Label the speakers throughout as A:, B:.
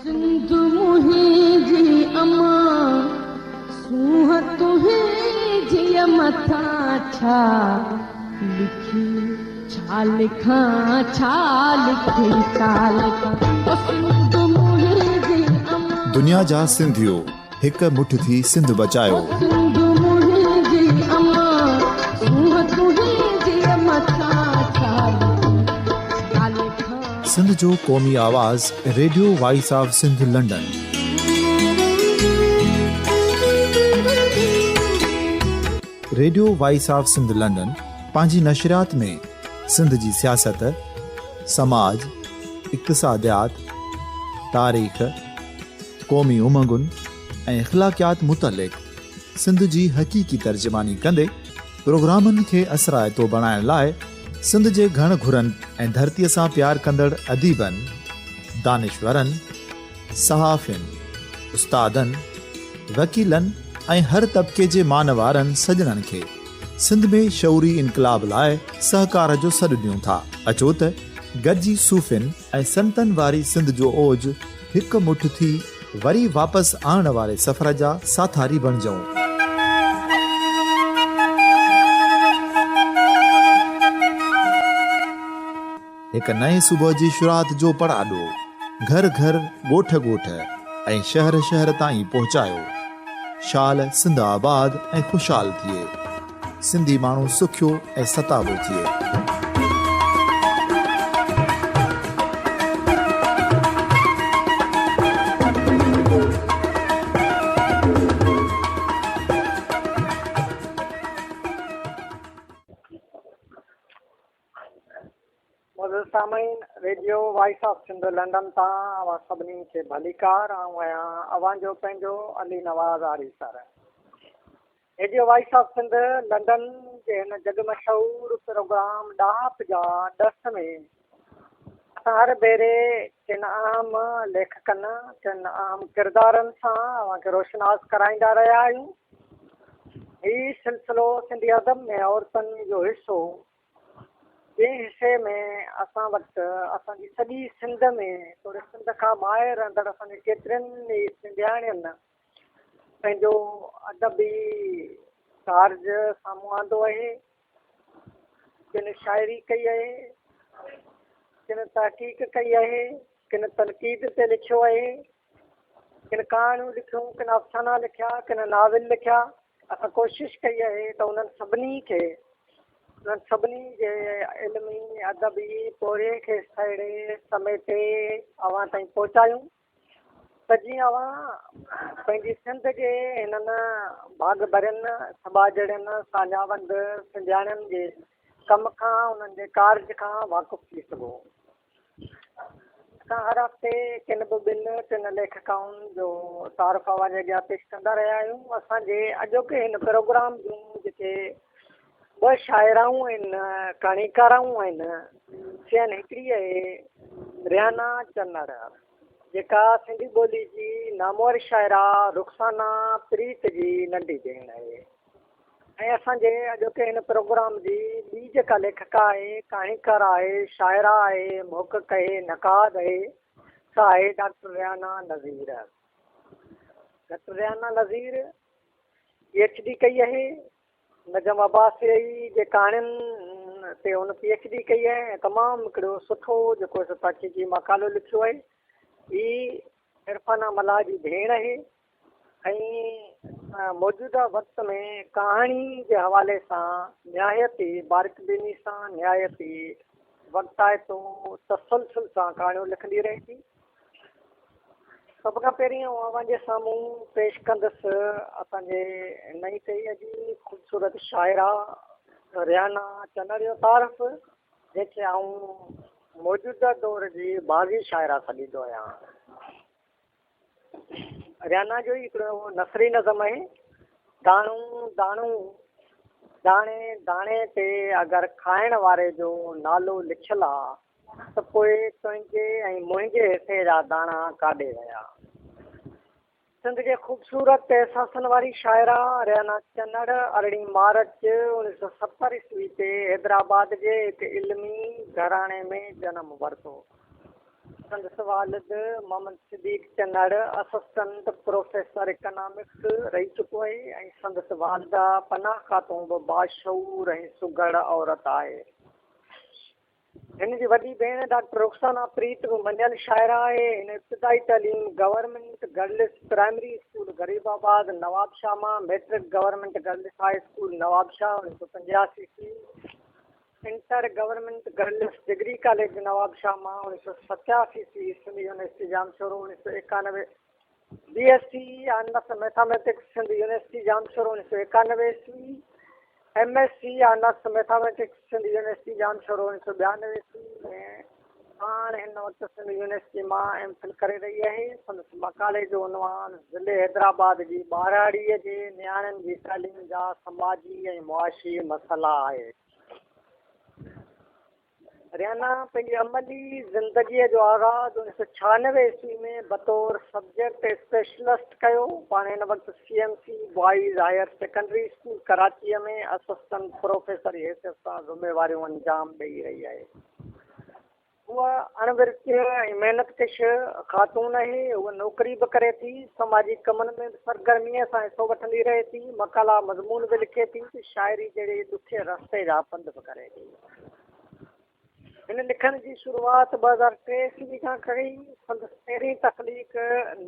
A: سنڌ منهنجي اما، سونهن تنهنجيء مٿان ڇا لکي ڇا لکان، ڇا لکي ڇا لکان، او سنڌ منهنجي اما.
B: دنيا جا سنڌيو هڪ مٺ ٿي سنڌ بچايو.
A: او سنڌ منهنجي اما، سونهن تنهنجيء مٿان ڇا لکي ڇا لکان.
B: سنڌ جو قومي آواز radio voice of Sindh London. Radio voice of Sindh London پنهنجي نشريات ۾ سنڌ جي سياست، سماج، اقتصاديات، تاريخ، قومي امنگن ۽ اخلاقيات متعلق سنڌ جي حقيقي ترجماني ڪندي پروگرامن کي اثرائتو بڻائڻ لاء سنڌ جي گهڻ گهرن ۽ ڌرتيء سان پيار ڪندڙ اديبن، دانشورن، صحافين، استادن، وڪيلن ۽ هر طبقي جي مان وارن سڄڻن کي سنڌ ۾ شعوري انقلاب لاء سهڪار جو سڏ ڏيون ٿا. اچو ته گڏجي صوفين ۽ سنتن واري سنڌ جو اوج هڪ مٺ ٿي وري واپس آڻڻ واري سفر جا ساٿاري بڻجون. هڪ نئين صبح جي شروعات جو پڙاڏو گهر گهر، ڳوٺ ڳوٺ ۽ شهر شهر تائين پهچايو. شال سنڌ آباد ۽ خوشحال ٿئي. سنڌي ماڻهو سکيو ۽ ستابو ٿئي.
C: معزز سامعين، radio voice of Sindh London تان اوهان سڀني کي ڀليڪار. آئون آهيان اوهان جو پنهنجو Ali Nawaz Arisar. Radio voice of Sindh London جي هن جڳ مشهور پروگرام ڏاهپ جا ڏس ۾ اسان هر ڀيري ڪن اهم ليکڪن، ڪن اهم ڪردارن سان اوهان کي روشناس ڪرائيندا رهيا آهيون. هي سلسلو سنڌي ادب ۾ عورتن جو حصو جنهن حصي ۾ اسان وٽ اسان جي سڄي سنڌ ۾ توڙي سنڌ کان ٻاهر رهندڙ اسان جي ڪيترين ئي سنڌياڻين پنهنجو ادبي ڪارج سامهون آندو آهي، ڪن شاعري ڪئي آهي، ڪن تحقيق ڪئي آهي، ڪن تنقيد تي لکيو آهي، ڪن ڪهاڻيون لکيون، ڪن افسانا لکيا، ڪن ناول لکيا. اسان ڪوشش ڪئي آهي ته انهن سڀني کي انهن سڀني جي علمي ادبي پورهيي کي سهيڙي سميٽي اوهان تائين پهچايون ته جيئن اوهان پنهنجي سنڌ جي هنن ڀاڳ ڀرين سٻاجهڙين ساڃاهوند سنڌياڻين جي ڪم کان انهن جي ڪارج کان واقف ٿي سگهو. اسان هر هفتي ڪن به ٻن ٽن ليکڪائن جو تعارف اوهان جي اڳيان پيش ڪندا رهيا آهيون. اسان جي اڄوڪي هن پروگرام جون جيڪي ٻه شاعرائون آهن، ڪهاڻيڪارائون آهن، سي آهن هڪڙي آهي ريحانه چنڙ جيڪا سنڌي ٻولي جي نامور شاعره رخسانه پريت جي ننڍي ڀيڻ آهي. ۽ اسان جي اڄوڪي هن پروگرام جي ٻي جيڪا ليکڪا آهي، ڪهاڻيڪار آهي، شاعره آهي، محقق آهي، نقاد آهي، سا آهي doctor Rehana Nazir. Doctor Rehana Nazir P H D ڪئي آهي. نجم عباسي جي ڪهاڻين تي هن پي ايڇ ڊي ڪئي آهي ۽ تمام هڪڙو سٺو جيڪو سو تحقيقي مقالو لکيو آهي. هي عرفانه ملاح جي ڀيڻ آهي. ۽ موجوده وقت ۾ ڪهاڻي جي حوالي سان نهايت ئي باريڪ بيني سان نهايت ئي وقتائتو تسلسل سان ڪهاڻيون لکندي رهي ٿي. سڀ کان پهرين آئون اوهان جي سامهون پيش ڪندس اسان جي نئين ٽهيء جي خوبصورت شاعره ريحانه چنڙ جو تعارف جنهن کي آئون موجوده دور جي باغي شاعره سڏيندو آهيان. ريانا جو ئي هڪڙو نثري نظم آهي، داڻو داڻو داڻي داڻي تي اگر کائڻ واري جو نالو لکيل آ ته پوء تنهنجي ۽ منهنجي حصي جا داڻا ڪاڏي ويا؟ سنڌ جي خوبصورت احساسن واري شاعره ريانا چنڙ ارڙهين مارچ 1970 عيسوي تي حيدرآباد جي هڪ علمي گهراڻي ۾ جنم ورتو. سندس والد Muhammad Siddique Channar assistant professor economics رهي چڪو آهي ۽ سندس والده پناهه خاتون به باشعور ۽ سگهڙ عورت آهي. هن جي وڏي ڀيڻ ڊاڪٽر رخسانه پريت به مڃيل شاعره آهي. هن ابتدائي تعليم government girls primary school Gharibabad Nawabshah مان، matric government girls high school Nawabshah 1985 عيسوي، inter government girls degree college Nawabshah مان 1987 عيسوي، Sindh university Jamshoro 1991، B S C honours mathematics Sindh university Jamshoro 1991 عيسوي، M S C honours mathematics Sindh university Jamshoro 1992 عيسوي ۾ پاڻ هن وقت Sindh university مان ايم فل ڪري رهي آهي. سندس مقالي جو عنوان ضلعي حيدرآباد جي ٻهراڙيء جي نياڻين جي تعليم جا سماجي ۽ معاشي مسئلا آهي. ريانا پنهنجي عملي زندگيء جو آغاز 1996 عيسوي ۾ بطور سبجيڪٽ اسپيشلسٽ ڪيو. پاڻ هن وقت C M C boys higher secondary school ڪراچيء ۾ اسسٽنٽ پروفيسر جي حيثيت سان ذميواريون انجام ڏئي رهي آهي. هوء اڻ ورچ ۽ محنت ڪش خاتون آهي. هوء نوڪري به ڪري ٿي، سماجي ڪمن ۾ به سرگرميء سان حصو وٺندي رهي ٿي، مقالا مضمون به لکي ٿي ته شاعري جهڙي ڏکي رستي جا پنڌ به ڪري ٿي. هن لکڻ جي شروعات 2003 عيسوي کان ڪئي. سندس پهرين تخليق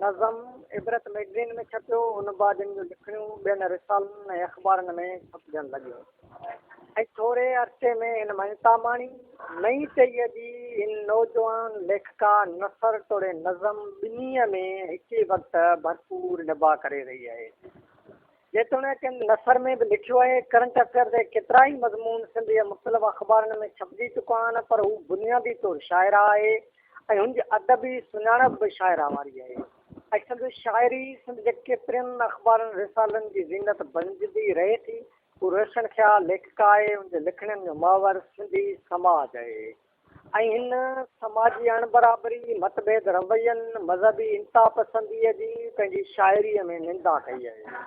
C: نظم عبرت مئگزين ۾ ڇپيو. ان بعد هن جون لکڻيون ٻين رسالن ۽ اخبارن ۾ ڇپجڻ لڳيون ۽ ٿوري عرصي ۾ هن مڃتا ماڻي. نئين ٽهيء جي هن نوجوان ليکڪا نثر توڙي نظم ٻنهي ۾ هڪ ئي وقت ڀرپور نڀاء ڪري رهي آهي. جيتوڻيڪ هن نثر ۾ به لکيو آهي. ڪرنٽ افيئر تي ڪيترائي مضمون سنڌ جي مختلف اخبارن ۾ ڇپجي چڪا آهن پر هو بنيادي طور شاعره آهي ۽ هن جي ادبي سڃاڻپ به شاعره واري آهي ۽ سندس شاعري سنڌ جي ڪيترين اخبارن رسالن جي زينت بڻجندي رهي ٿي. هو روشن خيال ليکڪا آهي. هن جي لکڻين جو محور سنڌي سماج آهي. ۽ هن سماجي اڻبرابري، متڀيد روين، مذهبي انتهاپسنديء جي پنهنجي شاعريء ۾ نندا ڪئي آهي.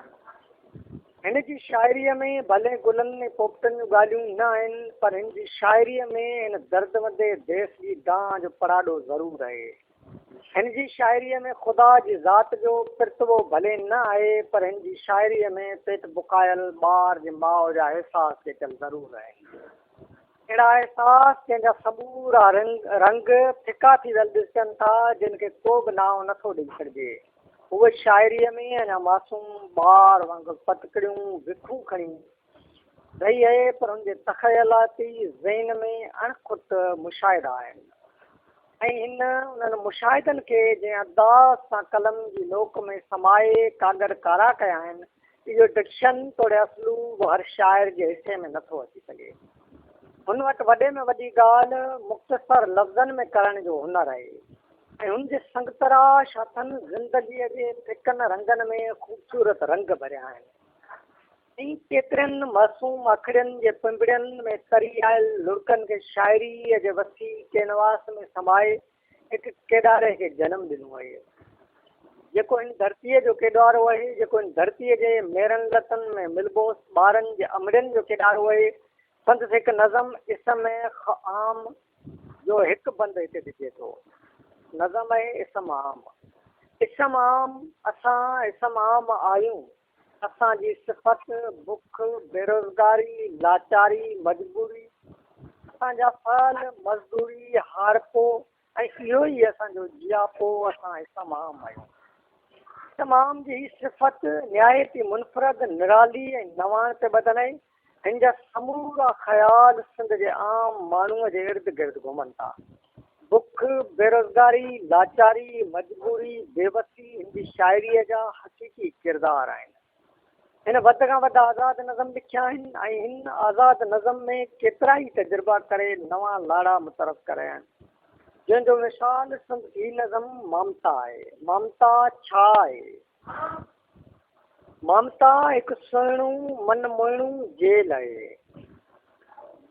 C: هن جي شاعريء ۾ ڀلي گلن ۽ پوپٽن جون ڳالهيون نه آهن، پر هن جي شاعريء ۾ هن دردوندي ديس جي دانهن جو پڙاڏو ضرور آهي. هن جي شاعريء ۾ خدا جي ذات جو پرتوو ڀلي نه آهي، پر هن جي شاعريء ۾ پيٽ بکايل ٻار جي ماء جا احساس چيٽيل ضرور آهن. اهڙا احساس جنهن جا سمورا رنگ ڦڪا ٿي ويل ڏسجن ٿا، جن کي ڪو به نانء نه ٿو ڏئي سگهجي. هوء شاعريء ۾ اڃا معصوم ٻار وانگر پتڪڙيون وکون کڻي رهي آهي، پر هن جي تخيلاتي ذهن ۾ اڻ کٽ مشاهدا آهن ۽ هن انهن مشاهدن کي جنهن انداز سان قلم جي نوڪ ۾ سمائي ڪاڳر ڪارا ڪيا آهن، اهو ڊڪشن توڙي اسلوب هر شاعر جي حصي ۾ نٿو اچي سگهي. هن وٽ وڏي ۾ وڏي ڳالهه مختصر لفظن ۾ ڪرڻ جو هنر آهي ۽ هن جي سنگتراش هٿن زندگيء جي ڦڪن رنگن ۾ خوبصورت رنگ ڀريا آهن ۽ ڪيترين معصوم اکڙين جي پنبڻين ۾ تري آيل لڙڪن کي شاعريء جي وسيع ڪينواس ۾ سمائي هڪ ڪيڏاري کي جنم ڏنو آهي، جيڪو هن ڌرتيء جو ڪيڏارو آهي، جيڪو هن ڌرتيء جي ميرن لتن ۾ ملبوس ٻارن جي امڙين جو ڪيڏارو آهي. سندس هڪ نظم اسم عام جو هڪ بند هتي ڏجي ٿو. نظم آهي اسم عام. اسم عام، اسان اسم عام آهيون. اسان جي صفت، بک، بيروزگاري، لاچاري، مجبوري، اسان جا فعل، مزدوري، هارپو ۽ اهو ئي اسان جو جياپو، اسان اسم عام آهيون. اسم عام جي هي صفت نهايت ئي منفرد، نرالي ۽ نواڻ تي ٻڌل آهي. هن جا سمورا خيال سنڌ جي عام ماڻهوء جي ارد گرد گهمن ٿا. بک، بيروزگاري، لاچاري، مجبوري، بيوسي هن جي شاعريء جا حقيقي ڪردار آهن. هن وڌ کان وڌ آزاد نظم لکيا آهن ۽ هن آزاد نظم ۾ ڪيترائي تجربا ڪري نوان لاڙا متعارف ڪرايا آهن. جنهن جو مثال سندس هي نظم مامتا آهي. مامتا ڇا آهي؟ مامتا هڪ سهڻو من موهڻو جيل آهي،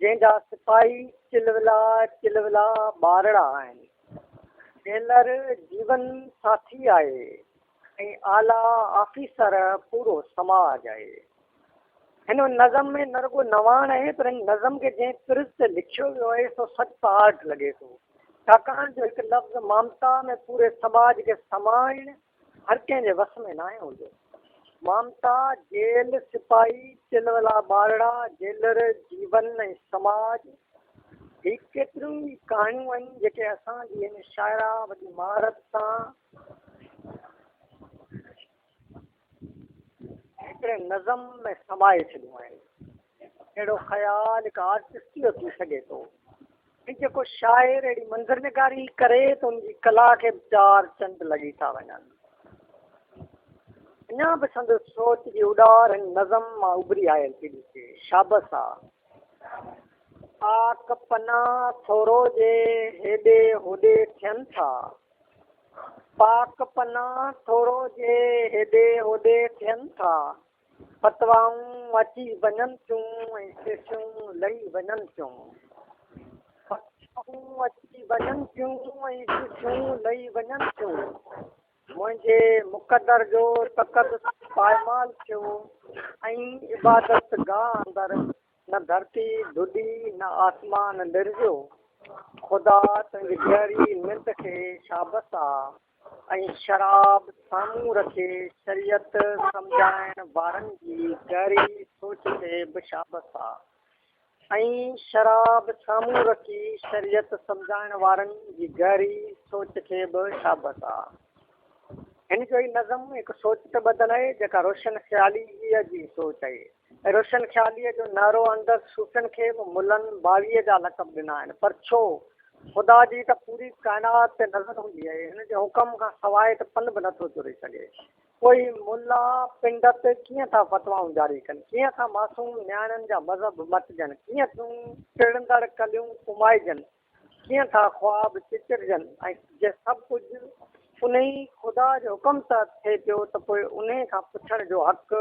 C: جنهن جا سپاهي چلولا چلولا ٻارڙا آهن. جيلر جيون ساٿي آهي ۽ اعليٰ آفيسر پورو سماج آهي. هن نظم ۾ نه رڳو نواڻ آهي پر هن نظم کي جنهن طرز تي لکيو ويو آهي سو سچ ته آرٽ لڳي ٿو. ڇاڪاڻ جو هڪ لفظ مامتا ۾ پوري سماج کي سمائڻ هر ڪنهن جي وس ۾ ناهي هوندو. مامتا، جيل، سپاهي، چلولا ٻارڙا، جيلر، جيون ۽ سماج، هي ڪيتريون ئي ڪهاڻيون آهن جيڪي اسان جي هن شاعره وڏي مهارت سان هڪڙي نظم ۾ سمائي ڇڏيون آهن. اهڙو خيال هڪ آرٽسٽ جو ٿي سگهي ٿو. ۽ جيڪو شاعر اهڙي منظرنگاري ڪري ته ان جي ڪلا کي به چار چنڊ لڳي ٿا وڃن. اڃا به سندس سوچ جي اڏار هن نظم مان اڀري آيل ٿي ڏسجي. شابس آ. پاڪ پنا ٿورو جي هيڏي هوڏي ٿين ٿا. پاڪ پنا ٿورو جي هيڏي هوڏي ٿين ٿا. فتوائون اچي وڃن ٿيون ۽ سيسيون لهي وڃن ٿيون. فتوائون اچي وڃن ٿيون ۽ سيسيون لهي وڃن ٿيون. منهنجي مقدر جو تقدس پائمال ٿيو ۽ عبادت گاهه اندر نه ڌرتي ڌڏي نه آسمان لرزيو. خدا تنهنجي گهري ننڊ کي شابس آ. ۽ شراب سامهون رکي شريعت سمجهائڻ وارن جي گهري سوچ تي به شابس آ. ۽ شراب سامهون رکي شريعت سمجهائڻ وارن جي گهري سوچ کي به شابس آ. هن جو هي نظم هڪ سوچ تي ٻڌل آهي جيڪا روشن خياليء جي سوچ آهي ۽ روشن خياليء جو نعرو هڻندڙ صوفين کي به ملن باغيء جا لقب ڏنا آهن پر ڇو؟ خدا جي ته پوري ڪائنات تي نظر هوندي آهي، هن جي حڪم کان سواء ته پن به نٿو چري سگهي. پوء هي ملا پنڊت ڪيئن ٿا فتوائون جاري ڪن؟ ڪيئن ٿا معصوم نياڻين جا مذهب مٽجن؟ ڪيئن ٿيون ٽڙندڙ ڪليون ڪومائجن؟ ڪيئن ٿا خواب چچرجن؟ ۽ جي سڀ ڪجهه انهي خدا جي حڪم تحت ٿئي پيو ته پوء انهي کان پڇڻ جو حق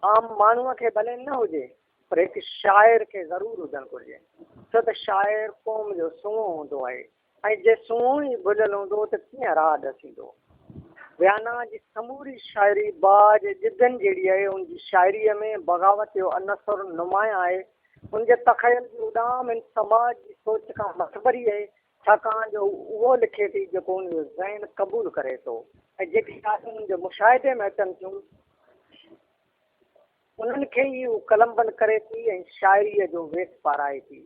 C: عام ماڻهوء کي ڀلي نه هجي پر هڪ شاعر کي ضرور هجڻ گهرجي، ڇو ته شاعر قوم جو سونهون هوندو آهي ۽ جي سونهون ئي ڀليل هوندو ته ڪيئن راهه ڏسيندو. ويانا جي سموري شاعري باهه جي ڄڀين جهڙي آهي، ان جي شاعريء ۾ بغاوت جو عنصر نمايان آهي، ان جي تخيل جي اڏام هن سماج جي سوچ کان مٿڀري آهي، ڇاڪاڻ جو هو اهو لکي ٿي جيڪو ان جو ذهن قبول ڪري ٿو ۽ جيڪي ڳالهيون ان جي مشاهدي ۾ اچن ٿيون، انهن کي ئي هو قلمبند ڪري ٿي ۽ شاعريء جو ويس پارائي ٿي.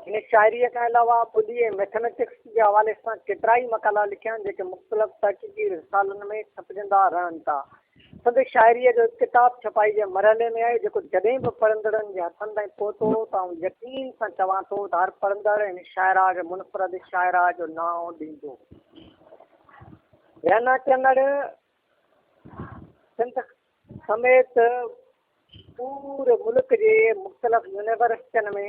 C: هن شاعريء کان علاوه ٻولي ۽ مئٿميٽڪس جي حوالي سان ڪيترائي مقالا لکيا آهن، جيڪي مختلف تحقيقي رسالن ۾ ڇپجندا رهن ٿا. سندس شاعريء جو هڪ ڪتاب ڇپائي جي مرحلي ۾ آهي، جيڪو جڏهن به پڙهندڙن جي هٿن تائين پهتو ته آئون يقين سان چوان ٿو ته هر پڙهندڙ هن شاعره کي منفرد شاعره جو نانء ڏيندو. ريانا چنڙ سنڌ سميت پوري ملڪ جي مختلف يونيورسٽين ۾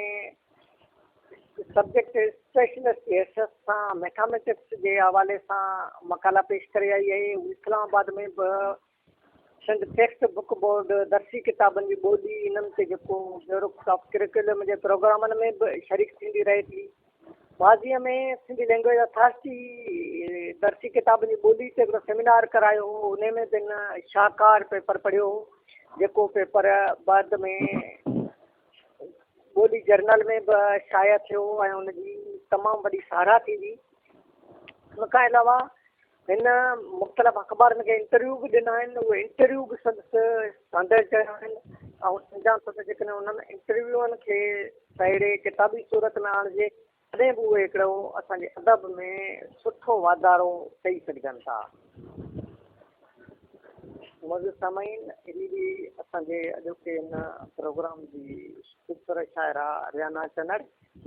C: سبجيڪٽ اسپيشلسٽ جي حيثيت سان ميٿاميٽڪس جي حوالي سان مقالا پيش ڪري آئي آهي. هو اسلام آباد ۾ به سنڌ ٽيڪسٽ بڪ بورڊ درسي ڪتابن جي ٻولي انهن تي جيڪو بيورو آف ڪريڪولم جي پروگرامن ۾ به شريڪ ٿيندي رهي ٿي. ماضيء ۾ سنڌي لينگويج اٿارٽي درسي ڪتابن جي ٻولي تي هڪڙو سيمينار ڪرايو هو، انهي ۾ به هن شاهڪار پيپر پڙهيو هو، جيڪو پيپر بعد ۾ ٻولي جرنل ۾ به شايع ٿيو ۽ ان جي تمام وڏي ساراهه ٿي هئي. ان کان علاوه هن مختلف اخبارن کي انٽرويو به ڏنا آهن، اهي انٽرويو به سندس ساندهه چڙهيا آهن. آئون سمجهان ٿو ته جيڪڏهن انهن انٽرويوئن کي سهيڙي ڪتابي صورت ۾ آڻجي تڏهن به اهي هڪڙو اسان جي ادب ۾ سٺو واڌارو ڏئي سگهجن ٿا. معزز سامعين هي به اسان جي اڄوڪي هن پروگرام جي خوبصورت شاعره ريانا چنڙ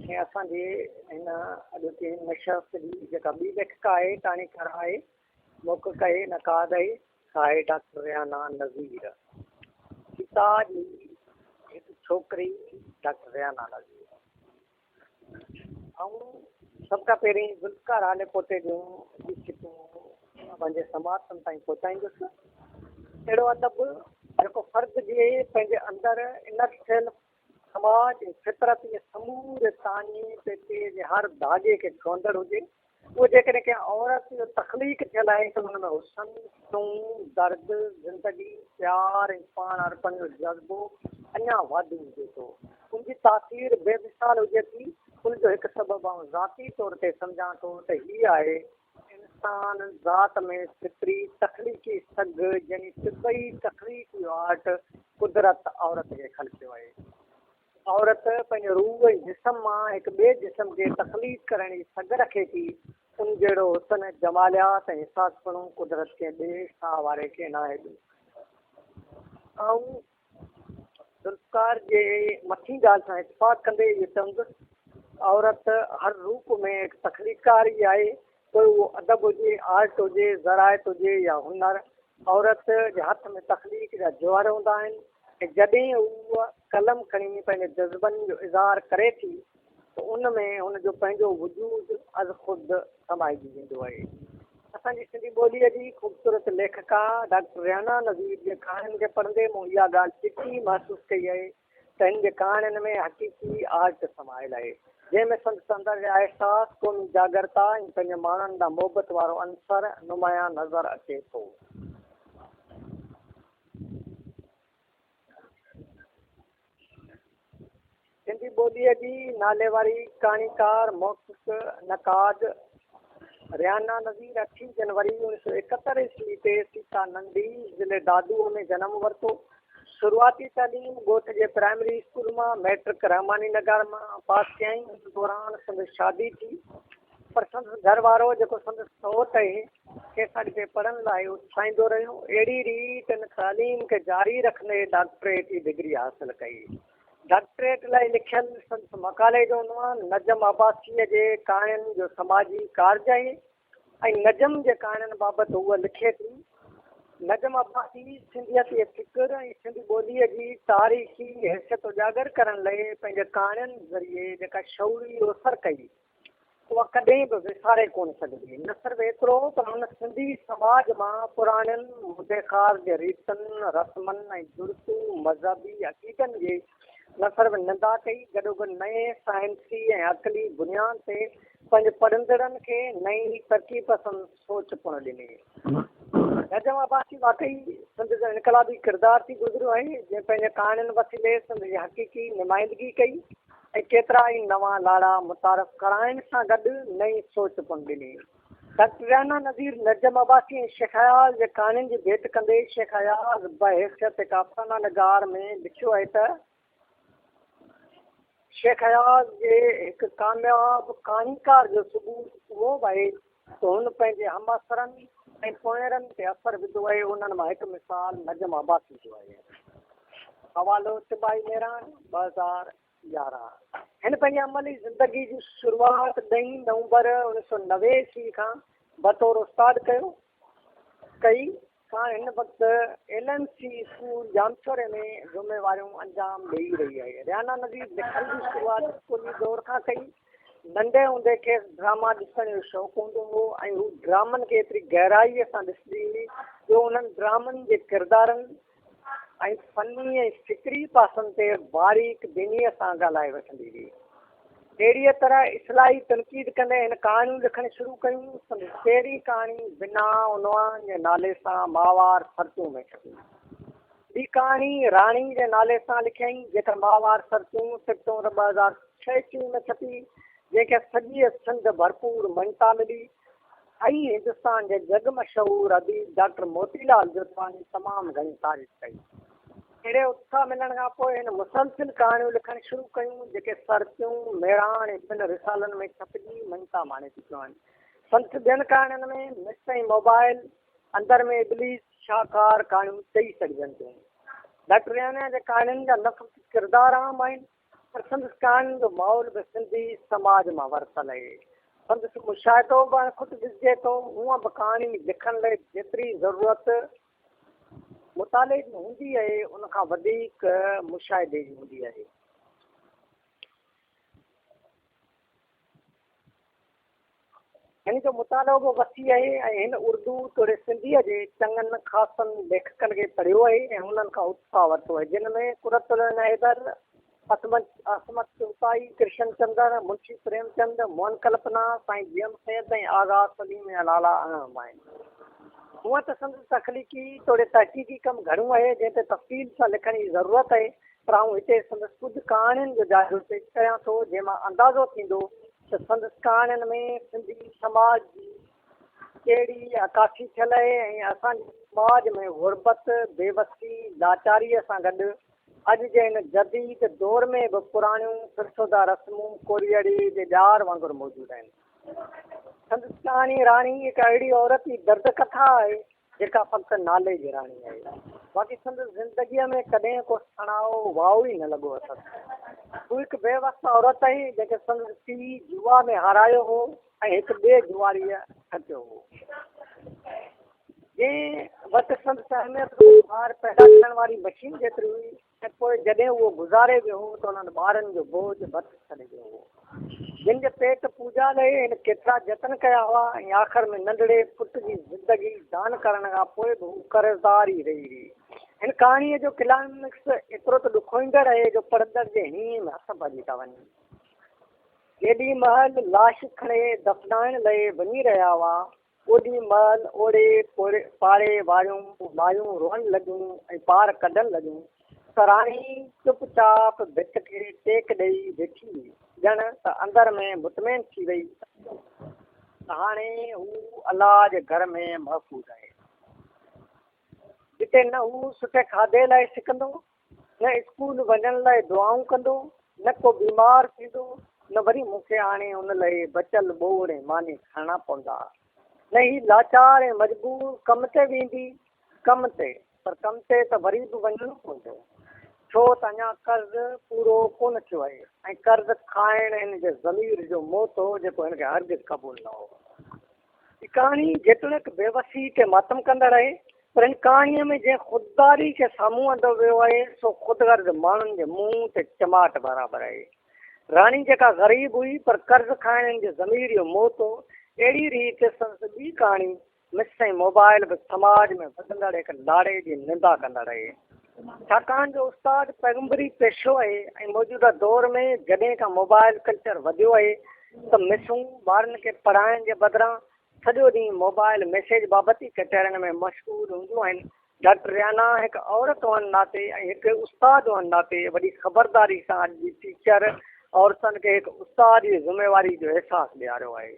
C: ۽ اسان جي هن اڄوڪي نشست جي جيڪا ٻي ليکڪا آهي، ڪهاڻيڪار آهي، محقق آهي، نقاد آهي، سا آهي ڊاڪٽر ريانا نذير. سيتا جي هڪ ڇوڪري ڊاڪٽر ريانا نذير. آئون سڀ کان پهرين ذوالفقار هاليپوٽي جون هي سٽون پنهنجي سماعتن تائين پهچائيندس. اهڙو ادب جيڪو فرد جي پنهنجي اندر انر سيلف، سماج ۽ فطرت جي سموري تاڃي پيٽي جي هر ڌاڳي کي ڇهندڙ هجي، اهو جيڪڏهن ڪنهن عورت جو تخليق ٿيل آهي ته ان ۾ حسن، سونهن، درد، زندگي، پيار ۽ پاڻ ارپڻ جو جذبو اڃا واڌو هجي ٿو. ان جي تاثير بي مثال هجي ٿي. ان جو هڪ سبب آئون ذاتي طور تي سمجهان ٿو ته هي آهي، انسان ذات ۾ فطري تخليقي سگهه يعني طبعي تخليق جو آرٽ قدرت عورت کي خلقيو آهي. عورت پنهنجي روح ۽ جسم مان هڪ ٻئي جسم کي تخليق ڪرڻ جي سگهه رکي ٿي، ان جهڙو حسن، جماليات ۽ حساس پڻو قدرت ڪنهن ٻئي ساهه واري کي ناهي ڏنو. آئون ذوالفقار جي مٿين ڳالهه سان اتفاق ڪندي اهو چوندس ته عورت هر روپ ۾ هڪ تخليقڪار ئي آهي، پوء اهو ادب هجي، آرٽ هجي، زراعت هجي يا هنر، عورت جي هٿ ۾ تخليق جا جوهر هوندا آهن ۽ جڏهن هوء قلم کڻي پنهنجي جذبن جو اظهار ڪري ٿي ته ان ۾ هن جو پنهنجو وجود ازخود سمائجي ويندو آهي. اسان جي سنڌي ٻوليء جي خوبصورت ليکڪا ڊاڪٽر ريحانه نذير جي ڪهاڻين کي پڙهندي مون اها ڳالهه چٽي محسوس ڪئي آهي ته هن جي ڪهاڻين ۾ حقيقي آرٽ سمايل آهي، جنهن ۾ سندس اندر جا احساس، قومي جاڳرتا ۽ پنهنجي ماڻهن ڏانهن محبت وارو عنصر نمايان نظر اچي ٿو. سنڌي ٻوليء جي ناليواري ڪهاڻيڪار، محقق، نقاد ريحانه نذير اٺين جنوري اوڻيهه سؤ ايڪهتر عيسوي تي سيتا ننڍي، ضلعي دادوء ۾ جنم ورتو. شروعاتي تعليم ڳوٺ جي پرائمري اسڪول مان، مئٽرڪ رحماني نگر مان پاس ڪيائين. ان دوران سندس شادي ٿي، پر سندس گهر وارو جيڪو سندس سئوٽ آهي، کيس اڳتي پڙهڻ لاء اتساهيندو رهيو. اهڙي ريت هن تعليم کي جاري رکندي ڊاڪٽريٽ جي ڊگري حاصل ڪئي. ڊاڪٽريٽ لاء لکيل سندس مقالي جو عنوان نجم عباسيء جي ڪهاڻين جو سماجي ڪارج آهي ۽ نجم جي ڪهاڻين بابت هوء لکي ٿي، نجم عباسي سنڌيت جي فڪر ۽ سنڌي ٻوليء جي تاريخي حيثيت اجاگر ڪرڻ لئي پنهنجي ڪهاڻين ذريعي جيڪا شعوري اوسر ڪئي، اها ڪڏهن به وساري ڪونه سگهبي. نه صرف ايترو پر هن سنڌي سماج مان پراڻين مديخار جي ريتن، رسمن ۽ جڙتو مذهبي عقيدن جي نه صرف نندا ڪئي گڏوگڏ نئين سائنسي ۽ عقلي بنياد تي پنهنجي پڙهندڙن کي نئين ترقي پسند سوچ پڻ ڏني. نجم عباسي واقعي سنڌ جو انقلابي ڪردار ٿي گذريو آهي، جنهن پنهنجي ڪهاڻين وسيلي سنڌ جي حقيقي نمائندگي ڪئي. ۽ ڪيترا ئي نوان لاڙا متعارف ڪرائڻ سان گڏ نئين سوچ پڻ ڏني. ڊاڪٽر ريحانه نذير نجم عباسي ۽ شيخ اياز جي ڪهاڻين جي ڀيٽ ڪندي شيخ اياز بحيثيت هڪ افسانه نگار ۾ لکيو آهي ته، شيخ اياز جي هڪ ڪامياب ڪهاڻيڪار جو ثبوت اهو به آهي ته هن پنهنجي همعصرن ۽ پوئينرن تي اثر وڌو آهي، انهن مان هڪ مثال نجم عباسي جو آهي. حوالو، سپاهي مهراڻ، 2011. هن پنهنجي عملي زندگي جي شروعات ڏهين نومبر 1990 عيسوي کان بطور استاد ڪيو ڪئي. ساڻ هن وقت ايل ايم سي اسڪول ڄامشوري ۾ ذميواريون انجام ڏئي رهي آهي. ريحانه نذير لکڻ جي شروعات اسڪولي دور کان ڪئي. ننڍي هوندي کيس ڊراما ڏسڻ جو شوق هوندو هو ۽ هو ڊرامن کي ايتري گهرائيء سان ڏسندي هئي جو انهن ڊرامن جي ڪردارن ۽ فني ۽ فڪري پاسن تي باريڪ بينيء سان ڳالهائي وٺندي هئي. اهڙيء طرح اصلاحي تنقيد ڪندي هن ڪهاڻيون لکڻ شروع ڪيون. سندس پهرين ڪهاڻي بنا عنوان جي نالي سان ماهوار سرتيون ۾ ڇپي. ٻي ڪهاڻي راڻي جي نالي سان لکيائين، جيڪا ماهوار سرتيون سيپٽمبر 2006 عيسوي ۾ ڇپي، جنهن کي سڄيء سنڌ ڀرپور مڃتا ملي. ۽ هندستان جي جڳ مشهور اديب ڊاڪٽر موتي لال جوتواڻي تمام گهڻي تعريف ڪئي. اهڙي اتساهه ملڻ کان پوء هن مسلسل ڪهاڻيون لکڻ شروع ڪيون، جيڪي سرتيون، مهراڻ ۽ ٻين رسالن ۾ ڇپجي مڃتا ماڻي چڪيون آهن. سندس ٻين ڪهاڻين ۾ مس ۽ موبائل، اندر ۾ ابليس شاهڪار ڪهاڻيون چئي سگهجن ٿيون. ڊاڪٽر ريحانه جي ڪهاڻين جا نه فقط ڪردار عام آهن، پر سندس ڪهاڻين جو ماحول به سنڌي سماج مان ورتل آهي. سندس مشاهدو به اڻکٽ ڏسجي ٿو. هونء به ڪهاڻي لکڻ لئه جيتري ضرورت مطالعي جي هوندي آهي، ان کان وڌيڪ مشاهدي جي هوندي آهي. هن جو مطالعو به وسيع آهي ۽ هن اردو توڙي سنڌيء جي چڱن خاصن ليکڪن کي پڙهيو آهي ۽ انهن کان اتساهه ورتو آهي، جن ۾ قرة العين حيدر، عصمت چغتائي، ڪرشن چندر، منشي پريم چند، موهن ڪلپنا، سائين جي ايم سيد ۽ آغا سليم جا نالا اهم آهن. هونء ته سندس تخليقي توڙي تحقيقي ڪم گهڻو آهي، جنهن تي تفصيل سان لکڻ جي ضرورت آهي. پر آئون هتي سندس ڪجهه ڪهاڻين جو جائزو پيش ڪريان ٿو، جنهن مان اندازو ٿيندو ته سندس ڪهاڻين ۾ سنڌي سماج جي ڪهڙي عڪاسي ٿيل آهي ۽ اسان جي سماج ۾ غربت، بيوسي، لاچاريء سان گڏ اڄ جي هن جديد دور ۾ به پراڻيون فرسوده رسمون ڪوريئڙي جي ڄار وانگر موجود آهن. سندس ڪهاڻي راڻي هڪ اهڙي عورت جي درد ڪٿا آهي، جيڪا فقط نالي جي راڻي آهي. باقي سندس زندگيء ۾ ڪڏهن ڪو سڻائو واء ئي نه لڳو اٿس. هوء هڪ بي وس عورت آهي، جنهن کي سندس پيء جوا ۾ هارايو هو ۽ هڪ ٻئي جواريء کٽيو هو. جنهن وٽ سندس اهميت رڳو ٻار پيدا ڪرڻ واري مشين جيتري هئي ۽ پوء جڏهن اهو گذاري ويو هو ته انهن ٻارن جو بوجهه ڀت ڇڏي ويو هو، جن جي پيٽ پوڄا لئي هن ڪيترا جتن ڪيا هئا ۽ آخر ۾ ننڍڙي پٽ جي زندگي دان ڪرڻ کان پوء به هو قرضدار ئي رهي ويئي. هن ڪهاڻيء جو ڪلائمڪس ايترو ته ڏکوئيندڙ آهي جو پڙهندڙ جي هينئين ۾ هٿ ڀڄي ٿا وڃن. جيڏي مهل لاش کڻي دفنائڻ لئي وڃي رهيا هئا، اوڏي مهل اوڙي پاڙي واريون مايون روئڻ لڳيون ۽ پار ڪڍڻ لڳيون ته راڻي چپ چاپ ڀت کي ٽيڪ ڏئي ويٺي هئي، ڄڻ ته اندر ۾ مطمئن ٿي وئي ته هاڻي هو الله جي گهر ۾ محفوظ آهي، جتي نه هو سٺي کاڌي لاء سڪندو، نه اسڪول وڃڻ لاء دعائون ڪندو، نه ڪو بيمار ٿيندو، نه وري مون کي آڻي ان لئي بچيل ٻوڙ ۽ ماني کائڻا پوندا. نه هي لاچار ۽ مجبور ڪم تي ويندي، ڪم تي، پر ڪم تي ته وري به وڃڻو پوندو، ڇو ته اڃا قرض پورو ڪونه ٿيو آهي ۽ قرض کائڻ هن جي ضمير جو موت هو، جيڪو هن کي هرگز قبول نه هو. هي ڪهاڻي جيتوڻيڪ بيوسي تي ماتم ڪندڙ آهي، پر هن ڪهاڻيء ۾ جنهن خودداري کي سامهون آندو ويو آهي، سو خود غرض ماڻهن جي منهن تي چماٽ برابر آهي. راڻي جيڪا غريب هئي، پر قرض کائڻ هن جي ضمير جو موت هو. اهڙي ريت سندس ٻي ڪهاڻي مس ۽ موبائل به سماج ۾ وڌندڙ هڪ لاڙي جي نندا ڪندڙ آهي. ڇاڪاڻ جو استاد پيغمبري پيشو آهي ۽ موجوده دور ۾ جڏهن کان موبائل ڪلچر وڌيو آهي ته مسون ٻارن کي پڙهائڻ جي بدران سڄو ڏينهن موبائل ميسيج بابت ئي ڪچهرين ۾ مشغول هونديون آهن. ڊاڪٽر ريانا هڪ عورت هئڻ ناتي ۽ هڪ استاد هئڻ ناتي وڏي خبرداري سان اڄ جي ٽيچر عورتن کي هڪ استاد جي ذميواري جو احساس ڏياريو آهي.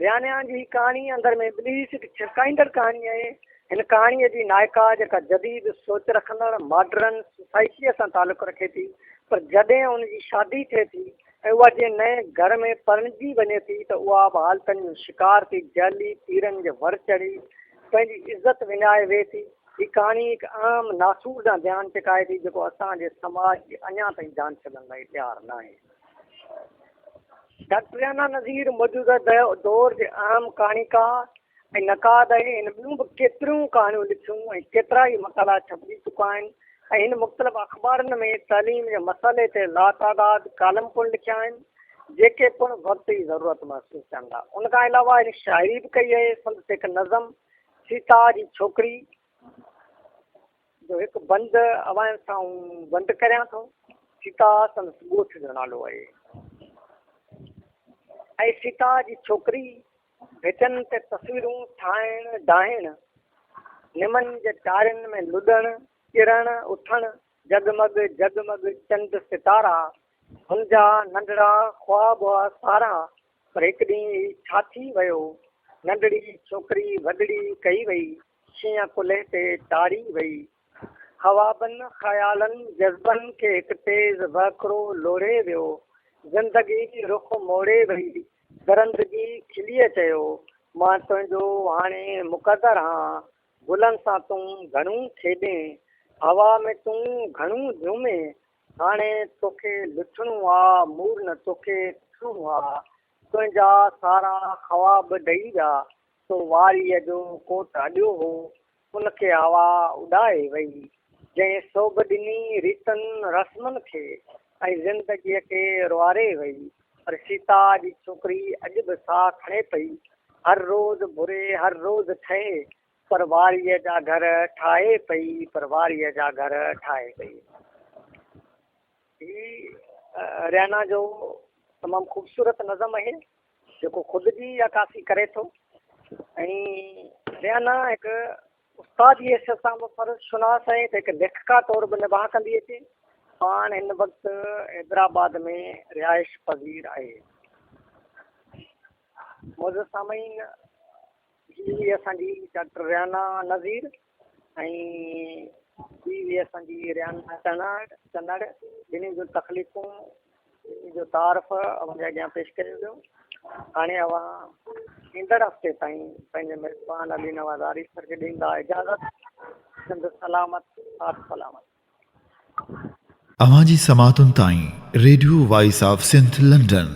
C: ريانا جي هي ڪهاڻي اندر ۾ ابليس هڪ ڇرڪائيندڙ ڪهاڻي آهي. هن ڪهاڻيء جي نائڪا جيڪا جديد سوچ رکندڙ ماڊرن سوسائٽيء سان تعلق رکي ٿي پر جڏهن ان جي شادي ٿئي ٿي ۽ اها جنهن نئين گهر ۾ پرڻجي وڃي ٿي ته اها به حالتن جو شڪار ٿي جعلي پيرن جي ور چڙهي پنهنجي عزت وڃائي ويهي ٿي. هي ڪهاڻي هڪ اهم ناسور ڏانهن ڌيان ڇڪائي ٿي جيڪو اسان جي سماج جي اڃا تائين جان ڇڏڻ لاء تيار ناهي. ڊاڪٽر ريانا نذير موجوده دور جي اهم ڪهاڻيڪار ۽ نقاد آهي. هن ٻيون به ڪيتريون ڪهاڻيون لکيون ۽ ڪيترائي مقالا ڇپجي چڪا آهن ۽ هن مختلف اخبارن ۾ تعليم جي مسئلي تي لاتعداد ڪالم پڻ لکيا آهن، جيڪي پڻ وقت جي ضرورت محسوس ٿين ٿا. ان کان علاوه هن شاعري به ڪئي آهي. سندس هڪ نظم سيتا جي ڇوڪري جو هڪ بند اوهان سان آئون ونڊ ڪريان ٿو. سيتا سندس ڳوٺ جو نالو آهي ۽ سيتا جي ڇوڪري ڀتين تي تصويرون ٺاهڻ ڊاهڻ، نمن جي ٽارين ۾ لڏڻ، ڪرڻ، اٿڻ، جڳمڳ جڳمڳ چنڊ ستارا، هن جا ننڍڙا خواب هئا سارا، پر هڪ ڏينهن هي ڇا ٿي ويو، ننڍڙي ڇوڪري وڏڙي ڪئي وئي. شينهن ڪلهي تي چاڙهي وئي. خوابن، خيالن، جذبن کي هڪ تيز وهڪرو لوڙهي ويو. زندگي رخ موڙي وئي. درندگي کلي چيو، مان تنهنجو هاڻي مقدر هان. گلن سان تون گهڻو کيڏين، هوا ۾ تون گهڻو جهومين. هاڻي توکي لڇڻو آ، مور نه توکي ڪڇڻو آ. تنهنجا سارا خواب ڊهي ويا. تو واريء جو ڪوٽ اڏيو هو، ان کي هوا اڏائي وئي، جنهن سوڀ ڏني ريتن رسمن کي ۽ زندگيء کي روئاري وئي. پر سيتا جي ڇوڪري اڄ به ساهه کڻي پئي. هر روز ڀري، هر روز ٺهي، پر واريء جا گهر ٺاهي پئي، پر واريء جا گهر ٺاهي پئي. هي ريانا جو تمام خوبصورت نظم آهي. جيڪو خود جي عڪاسي ڪري ٿو ۽ ريانا هڪ استاد جي حيثيت سان به فرض شناس آهي ته هڪ ليکڪا طور به نڀاء ڪندي اچي. پاڻ هن وقت حيدرآباد ۾ رهائش پذير آهي. معزز سامعين هي هئي اسان جي ڊاڪٽر ريحانه نذير ۽ ٻي هئي اسان جي ريحانه چنڙ ٻنهي جون تخليقون ٻنهي جو تعارف اوهان جي اڳيان پيش ڪيو ويو. هاڻي اوهان ايندڙ هفتي تائين پنهنجي ميزبان علي نواز آريسر کي ڏيندا اجازت. سنڌ سلامت ساٿ سلامت.
B: اوهان جي سماعتن تائين radio voice of Sindh London.